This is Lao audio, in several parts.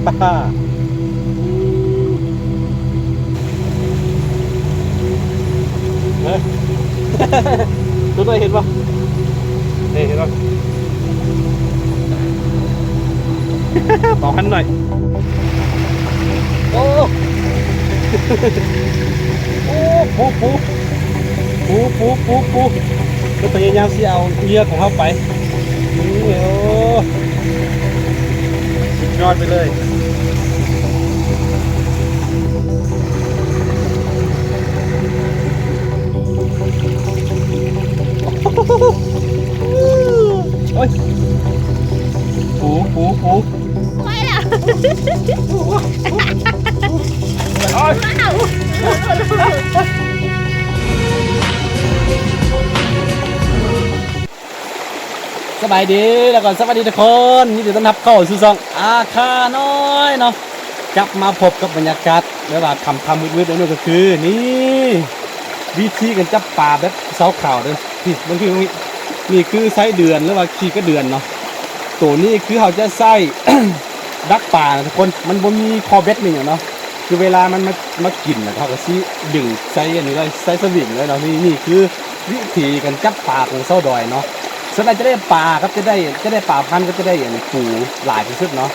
ເອີ ໂຕນ້ອຍເຫັນບໍ່? ເອີ ເຫັນບໍ່? ເປົ່າຄັນໜ້ອຍ. ໂອ້ ໂອ້ ປູ ປູ ປູ ເພິ່ນພະຍາຍາມຊິເອົາເຫຍື່ອຂອງເຮົາໄປ. ໂອ້ ສຸດຍອດໄປເລີຍ. ໂອ້ຍ ປູ ປູ ປູ ໄປລະ ວ້າວ ສະບາຍດີ ແລ້ວກໍສະຫວັດດີທຸກຄົນ ຍິນດີຕ້ອນຮັບເຂົ້າສູ່ຊ່ອງອາຄານ້ອຍເນາະ. ກັບມາພົບກັບບັນຍາກາດແບບວ່າຄ່ຳໆມືດໆ ແບບນີ້ກໍຄື ນີ້ ວິທີການຈັບປາແບບຊາວຂາວເດີ. ນີ້ ເບິ່ງຄື ນີ້ຄືໄສ້ເດືອນ ຫຼືວ່າຂີ້ກະເດືອນເນາະ. ໂຕນີ້ຄືເຮົາຈະໃຊ້ດັກປານະທຸກຄົນ ມັນບໍ່ມີຂໍ້ເບັດມີຫຍັງເນາະ. ຄືເວລາມັນມາ ມາກິນນະ ເຮົາກໍຊິດຶງໃສ່ອັນນີ້ເລີຍ ໃສ່ສະວິງເລີຍເນາະ. ນີ້ ນີ້ຄືວິທີການຈັບປາຂອງຊາວດອຍເນາະ. ສ່ວນຫຼາຍຈະໄດ້ປາກັບຈະໄດ້ ຈະໄດ້ປາພັນກໍຈະໄດ້ອັນປູຫຼາຍທີ່ສຸດເນາະ.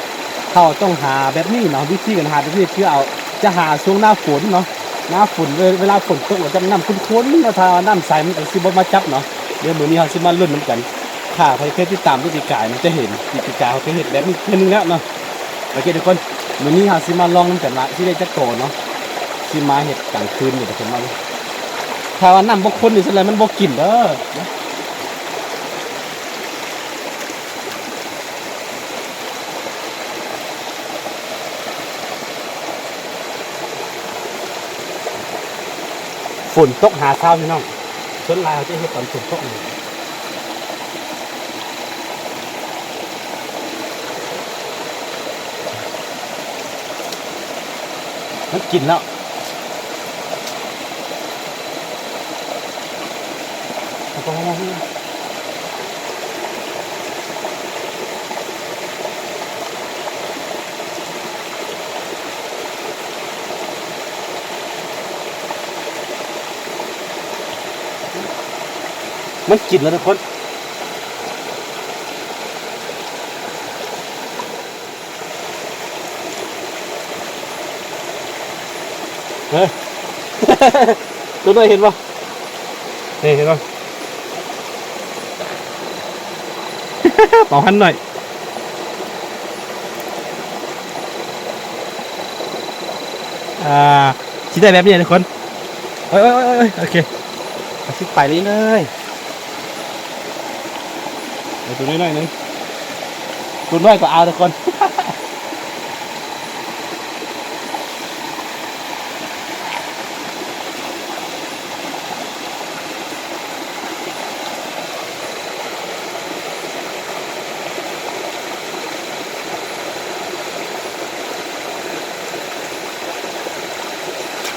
ເຮົາຕ້ອງຫາແບບນີ້ເນາະ ວິທີການຫາແບບນີ້ຄືເອົາ ຈະຫາຊ່ວງໜ້າຝົນເນາະ. ໜ້າຝົນ ເວ ເວລາຝົນຕົກແລ້ວຈະນ້ຳຂຸ້ນໆເນາະ ຖ້າວ່ານ້ຳໃສມັນກໍຊິບໍ່ມາຈັບເນາະ. ດຽວມື້ນີ້ເຮົາຊິມາລຸ້ນນຳກັນ ຖ້າໃຜເຄີຍຕິດຕາມປີກາຍມັນຈະເຫັນ ປີກາຍເຮົາເຄີຍເຮັດແບບນີ້ເທື່ອໜຶ່ງແລ້ວເນາະ. ໂອເຄທຸກຄົນ ມື້ນີ້ເຮົາຊິມາລອງນຳກັນວ່າຊິໄດ້ຈັກໂຕເນາະ. ຊິມາເຮັດກາງຄືນນີ້ທຸກຄົນເນາະ. ຖ້າວ່ານ້ຳບໍ່ຂຸ້ນນີ້ຊັ້ນແຫຼະ ມັນບໍ່ກິນເດີ. ຝົນຕົກຫາເຊົ້າພີ່ນ້ອງ ສ່ວນຫຼາຍເຮົາຈະເຮັດຕອນຝົນຕົກນີ້. ມັນກິນແລ້ວ ເອົາໄປເອົາມາ. ມັນກິນແລ້ວທຸກຄົນ. ເອີ ໂຕນ້ອຍເຫັນບໍ່? ເອີ ເຫັນບໍ່? ເປົ່າພັນໜ້ອຍ. ອ່າ ຊິໄດ້ແບບນີ້ທຸກຄົນ. ໂອ້ຍ ໂອ້ຍ ໂອ້ຍ ໂອ້ຍ ໂອເຄ ຊິໄປເລື້ອຍໆ. ເອົາໂຕນ້ອຍໆໜຶ່ງ ໂຕນ້ອຍກໍເອົາທຸກຄົນ.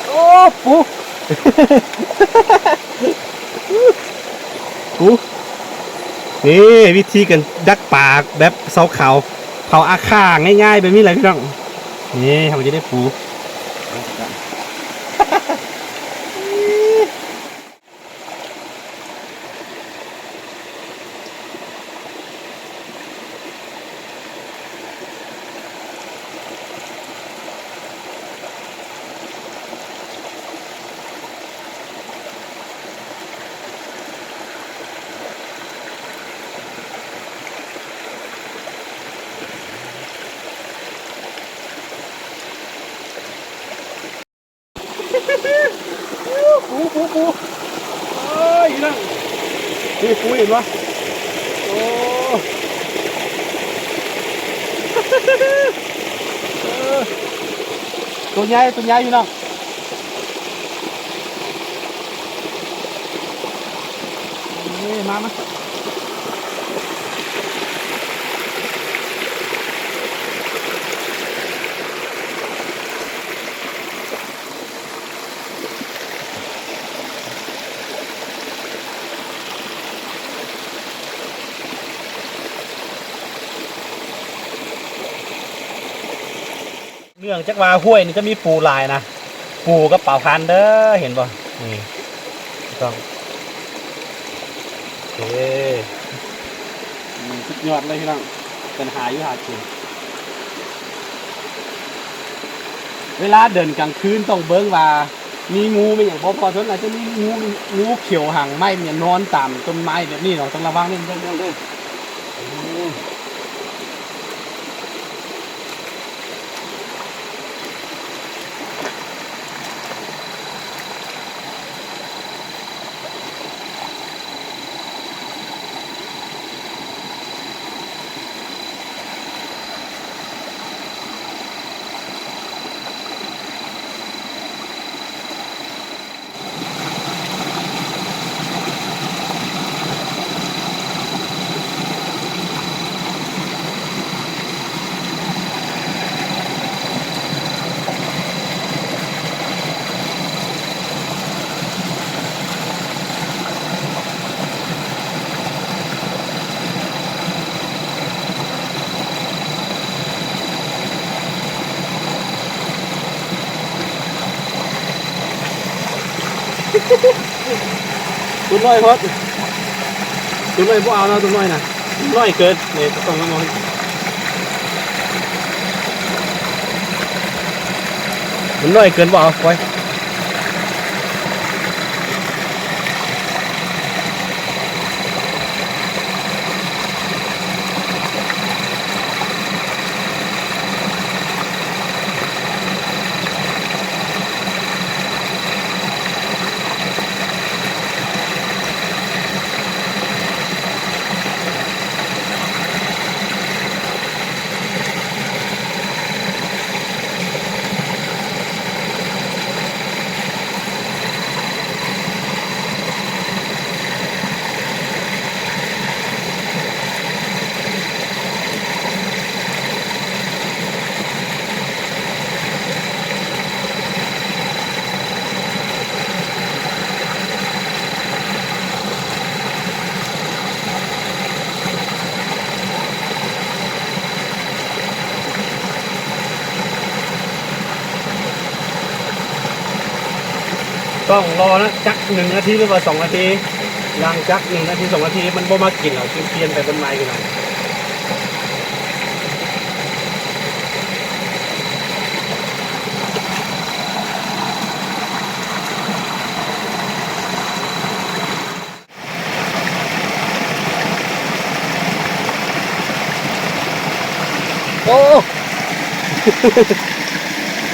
ໂອ້ ປູ ປູ ນີ້ວິທີການດັກປາແບບຊາວຂາວ ເຜົ່າອາຂ່າ ງ່າຍໆແບບນີ້ແຫຼະພີ່ນ້ອງ. ນີ້ເຮົາກໍຈະໄດ້ປູ. ປູ ປູ ປູ ໂອ້ຍ ພີ່ນ້ອງ ນີ້ປູ ເຫັນບໍ່? ໂອ້ ເອີ ໂຕໃຫຍ່ ໂຕໃຫຍ່ ພີ່ນ້ອງ. ເອີ ມາ ມາ. ໂ ເນື່ອງຈາກວ່າຫ້ວຍນີ້ຈະມີປູຫຼາຍນະ ປູກັບປາພານເດີ ເຫັນບໍ່? ນີ້ ຕ້ອງ ໂອເຄ ອືມ ສຸດຍອດເລີຍພີ່ນ້ອງ ການຫາຢູ່ຫາກິນ ເວລາເດີນກາງຄືນຕ້ອງເບິ່ງວ່າ ມີງູມີຫຍັງບໍ່ ເພາະວ່າສ່ວນຫຼາຍຈະມີງູ ງູຂຽວຫາງໄມ້ ມັນຈະນອນຕາມຕົ້ນໄມ້ແບບນີ້ເນາະ ຕ້ອງລະວັງເດີ້ ເດີ້ ເດີ້ ເດີ້ ເອີ. ຕົວນ້ອຍໂພດ ຕົວນ້ອຍບໍ່ເອົາເນາະ ຕົວນ້ອຍນະ ນ້ອຍເກີນ ນີ້ຕ້ອງມານອນ ມັນນ້ອຍເກີນ ບໍ່ເອົາ ປ່ອຍ. ຕ້ອງລໍນະ ຈັກໜຶ່ງນາທີ ຫຼືວ່າສອງນາທີ ຫຼັງຈາກໜຶ່ງນາທີ ສອງນາທີ ມັນບໍ່ມາກິນແລ້ວ ຊິປ່ຽນໄປບ່ອນໃໝ່ພີ່ນ້ອງ. ໂອ້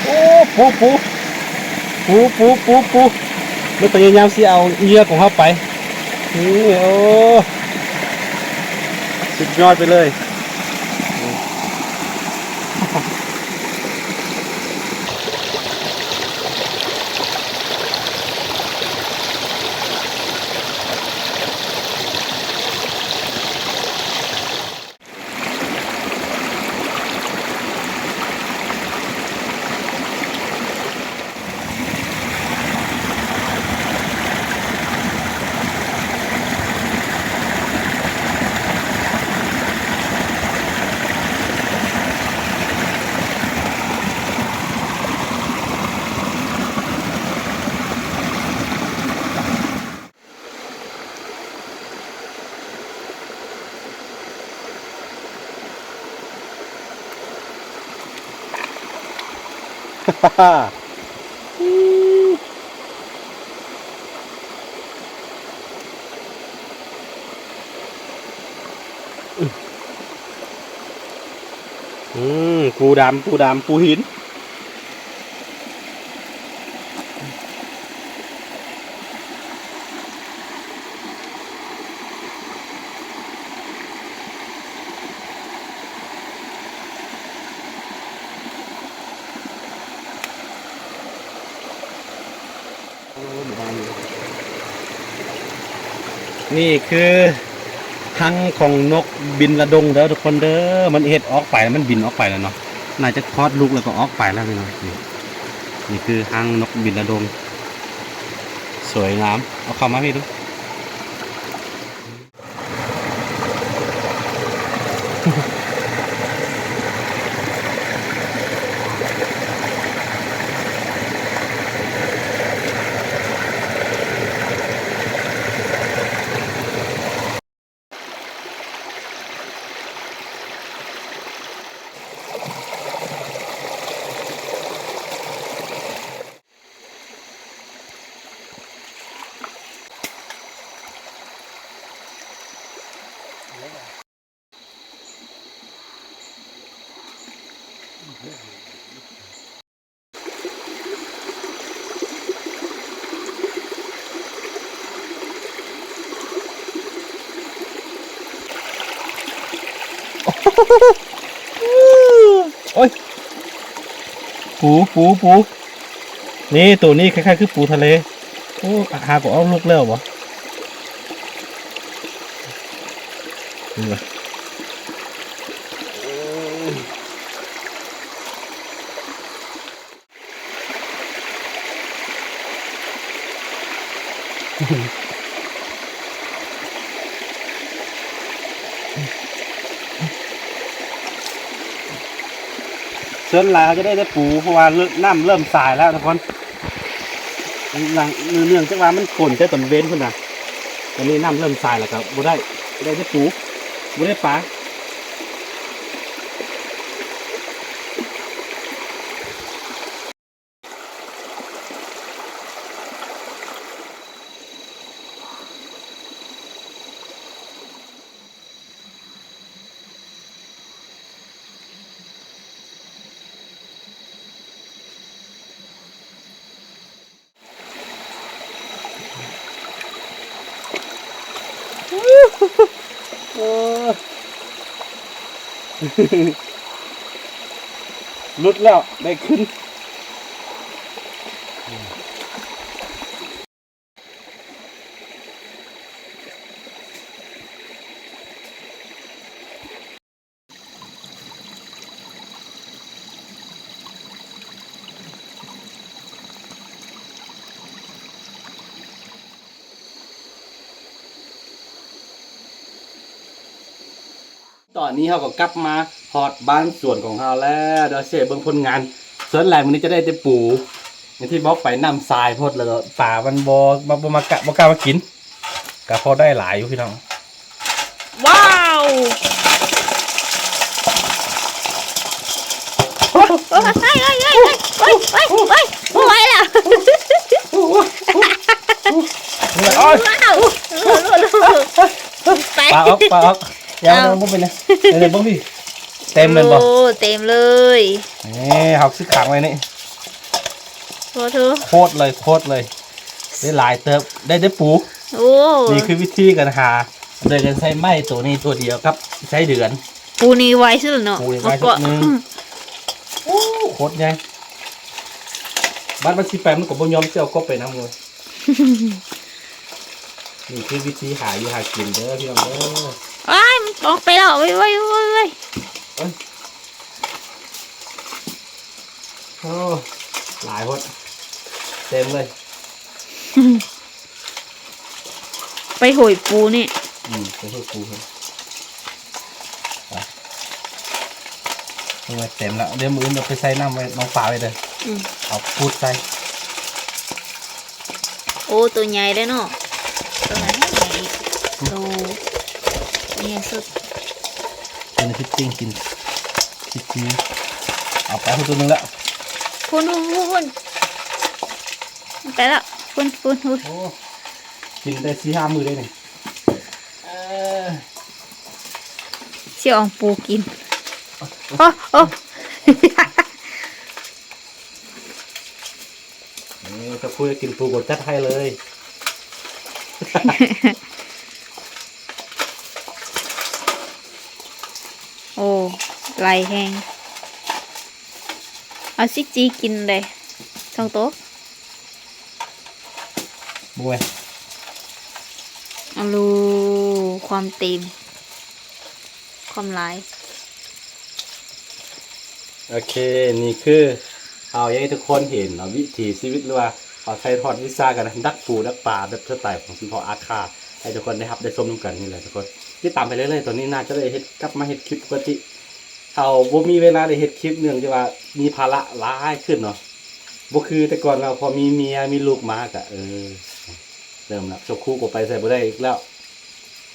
ໂອ້ ປູ ປູ ປູ ປູ ປູ ປູ ມັນພະຍາຍາມຊິເອົາເຫຍື່ອຂອງເຮົາໄປ ນີ້ ໂອ້ ສຸດຍອດໄປເລີຍ. ອືມ ປູດຳ ປູດຳ ປູຫີນ. ນີ້ຄືຮັງຂອງນົກບິນລະດົງເດີທຸກຄົນເດີ ມັນເຮັດອອກໄປແລ້ວ ມັນບິນອອກໄປແລ້ວເນາະ ໜ້າຈະຄອດລູກແລ້ວກໍອອກໄປແລ້ວພີ່ນ້ອງ ນີ້ ນີ້ຄືຮັງນົກບິນລະດົງ ສວຍງາມ ເອົາເຂົ້າມາພີ້ດູ. ໂອ້ຍ ປູ ປູ ປູ ນີ້ ໂຕນີ້ຄ້າຍໆຄືປູທະເລ. ໂອ້ ຫາກໍອອກລູກແລ້ວບໍ? ນີ້ຫວາ? ສ່ວນຫຼາຍເຮົາຈະໄດ້ແຕ່ປູ ເພາະວ່າ ເລີ່ມ ນ້ຳເລີ່ມສາຍແລ້ວທຸກຄົນ. ເນື່ອງ ເນື່ອງຈາກວ່າມັນຝົນແຕ່ຕອນເວັນພຸ້ນນະ, ຕອນນີ້ນ້ຳເລີ່ມສາຍແລ້ວກໍບໍ່ໄດ້ ໄດ້ແຕ່ປູ ບໍ່ໄດ້ປາ. ຫຼຸດແລ້ວ ໄດ້ຂຶ້ນ. ຕອນນີ້ເຮົາກໍກັບມາຮອດບ້ານສວນຂອງເຮົາແລ້ວ. ດຽວຊິໃຫ້ເບິ່ງຜົນງານ. ສ່ວນຫຼາຍມື້ນີ້ຈະໄດ້ແຕ່ປູ ຢ່າງທີ່ບອກໄປ ນ້ຳສາຍໂພດ ແລ້ວກໍປາມັນບໍ່ ບໍ່ ບໍ່ມາກະ ບໍ່ກ້າມາກິນ. ກໍພໍໄດ້ຫຼາຍຢູ່ພີ່ນ້ອງ. ວ້າວ ໂອ້ຍ ໂອ້ຍ ບໍ່ໄຫວແລ້ວ. ໂອ້ຍ ວ້າວ ໄປ ປາອອກ ປາອອກ. ເອົາ ເອົາ ບໍ່ເປັນຫຍັງ. ເອົາ ເບິ່ງພີ່ ເຕັມແມ່ນບໍ່? ໂອ້ ເຕັມເລີຍ. ນີ້ ເຮົາຊື້ຂັງໄວ້ນີ້. ໂອ້ໂຫ ໂຄດເລີຍ ໂຄດເລີຍ. ໄດ້ຫຼາຍເຕີບ ໄດ້ ໄດ້ປູ. ໂອ້ ນີ້ຄືວິທີການຫາ ໂດຍການໃຊ້ໄມ້ໂຕນີ້ໂຕດຽວກັບໃຊ້ເດືອນ. ປູນີ້ໄວສຸດເນາະ ປູນີ້ໄວສຸດ. ອືມ ໂອ້ ໂຄດໃຫຍ່. ບັດມັນຊິໄປ ມັນກໍບໍ່ຍອມຊິເອົາກົບໄປນຳເລີຍ. ນີ້ຄືວິທີຫາຢູ່ຫາກິນເດີພີ່ນ້ອງເດີ. ອ້າຍ ມັນອອກໄປແລ້ວ. ໄວໆໆໆ. ເອີຍ ໂອ້ ຫຼາຍໂພດ ເຕັມເລີຍ. ໄປໂຫຍປູນີ້. ອືມ ໄປໂຫຍປູພຸ້ນ. ໄປ ເອົາໄວ້ເຕັມແລ້ວ. ດຽວມື້ອື່ນເອົາໄປໃສ່ນ້ຳໄວ້ ນ້ອງປາໄວ້ເດີ. ອືມ ເອົາຂູດໃສ່. ໂອ້ ໂຕໃຫຍ່ເດ້ເນາະ. ໂຕນັ້ນໃຫຍ່ອີກ. ໂຕ ໂຕໃຫຍ່ສຸດ. ເປັນພິດຈິງກິນ ພິດຈິງ. ເອົາໄປພຸ້ນໂຕໜຶ່ງແລ້ວ. ພຸ້ນໆໆໆ ໄປແລ້ວ. ພຸ້ນໆໆ. ໂອ້ ກິນໄດ້ສີ່ຫ້າມື້ເດ້ນີ້. ເອີ ຊິເອົາປູກິນ. ໂອ້ ໂອ້ ນີ້ ຖ້າຜູ້ຢາກກິນປູກໍຈັດໃຫ້ເລີຍ. ໂອ້ ຫຼາຍແຮງ. ເອົາຊິຈີ່ກິນເດ້ ສອງໂຕ. ບໍ່ແມ່ນ ອາລູ ຄວາມເຕັມ ຄວາມຫຼາຍ. ໂອເຄ ນີ້ຄືເຮົາຢາກໃຫ້ທຸກຄົນເຫັນເນາະ ວິຖີຊີວິດ ຫຼືວ່າເຮົາຖ່າຍທອດວິຊາການດັກປູດັກປາແບບສະໄຕຂອງຊົນເຜົ່າອາຄາ ໃຫ້ທຸກຄົນໄດ້ຮັບໄດ້ຊົມນຳກັນນີ້ແຫຼະທຸກຄົນ. ຕິດຕາມໄປເລື້ອຍໆ ຕອນນີ້ໜ້າຈະໄດ້ເຮັດ ກັບມາເຮັດຄລິບປົກກະຕິ. ເຮົາບໍ່ມີເວລາໄດ້ເຮັດຄລິບ ເນື່ອງຈາກວ່າມີພາລະຫຼາຍຂຶ້ນເນາະ. ບໍ່ຄືແຕ່ກ່ອນເນາະ ພໍມີເມຍມີລູກມາກະ ເອີ ເລີ່ມລະ ສະຄູກໍໄປໃສບໍ່ໄດ້ອີກແລ້ວ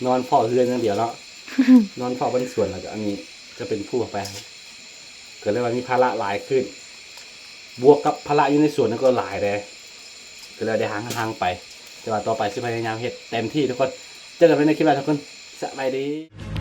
ນອນເຝົ້າເຮືອນຢ່າງດຽວເນາະ ນອນເຝົ້າບ້ານສວນ ແລ້ວກະອັນນີ້ຈະເປັນຜູ້ໄປ ກໍເລີຍວ່າມີພາລະຫຼາຍຂຶ້ນ ບວກກັບພາລະຢູ່ໃນສວນນັ້ນກໍຫຼາຍແດ່ ກໍເລີຍໄດ້ຫ່າງໆໄປ. ແຕ່ວ່າຕໍ່ໄປຊິພະຍາຍາມເຮັດເຕັມທີ່ທຸກຄົນ. ເຈີກັນໃໝ່ໃນຄລິບໜ້າທຸກຄົນ. ສະບາຍດີ.